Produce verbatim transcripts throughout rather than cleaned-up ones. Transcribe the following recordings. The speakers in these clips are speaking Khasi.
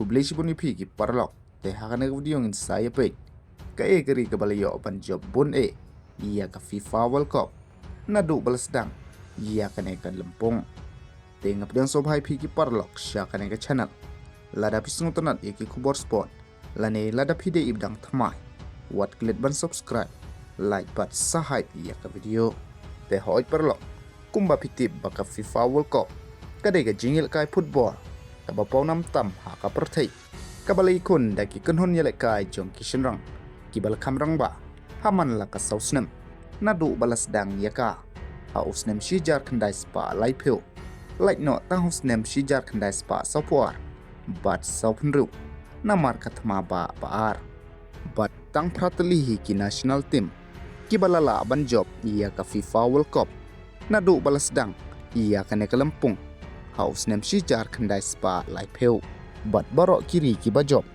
Khublei shibun ïa phi ki paralok. Te ha kane ka video ngin sa ïa peit kaei ka ri kaba la ïoh ban jop bun eh ïa ka FIFA World Cup naduh ba la sdang ïa kane ka lympung. Te nga pdiang sngewbha ïa phi ki paralok sha kane ka channel. Lada phi sngewtynnat ïa ki khubor sport lane lada phi dei i ba dang thymmai, wat klet ban subscribe, like bad sa hype ïa ka video. Te hooid paralok, kumba phi tip ba ka FIFA World Cup ka dei ka jingïalehkai football kaba pawnam tam ha ka pyrthei, kaba la ïakhun da ki kynhun ïalehkai jong ki shynrang kiba la kham rangbah ha man la ka saw snem naduh ba la sdang ïa ka ha u snem shi hajar khyndai spah laiphew, lait noh tang ha u snem shi hajar khyndai spah sawphew ar bad sawphew hynriew namar ka thma ba ba ar. Bad tang phra tylli hi ki national team kiba la lah ban jop ïa ka FIFA World Cup naduh ba la sdang ïa kane ka lympung ha u snem shi hajar khyndai spah laiphew. Bad baroh ki ri kiba jop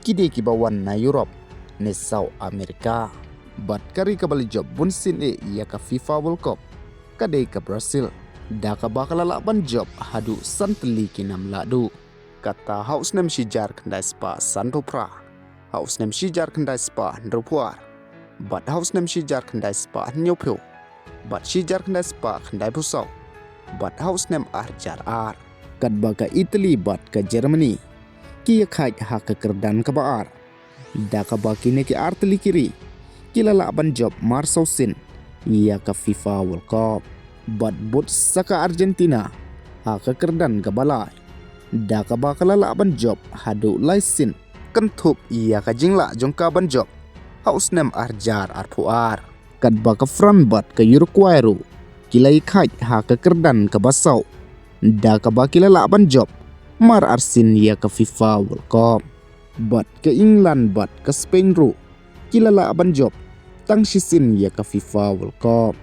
ki dei kiba wan na Europe ne South America. Bad ka ri kaba la jop bunsien eh ïa ka FIFA World Cup ka dei ka Brazil, da kaba ka la lah ban jop haduh san tylli ki nam lahduh. Kata ha u snem shi hajar khyndai spah sanphew phra, ha u snem shi hajar khyndai spah hynriewphew ar, bad ha u snem shi hajar khyndai spah hynñiewphew, bad shi hajar khyndai spah khyndaiphew saw, bad ha u snem ar hajar ar. Katba ka Italy bad ka Germany ki ïakhaid ha ka kyrdan kaba ar, da kaba kine ki ar tylli ki ri ki la lah ban jop mar saw sien ïa ka FIFA World Cup. Bad bud sa ka Argentina ha ka kyrdan kaba lai, da kaba ka la lah ban jop haduh lai sien, kynthup ïa ka jinglah jong ka ban jop ha u snem ar hajar arphew ar. Katba ka France bad ka Uruguay ruh ki la ïakhaid ha ka kyrdan kaba saw, da kaba ki la lah ban jop mar ar sien ïa ka FIFA World Cup. Bad ka England bad ka Spain ruh ki la lah ban jop tang shi sien ïa ka FIFA World Cup.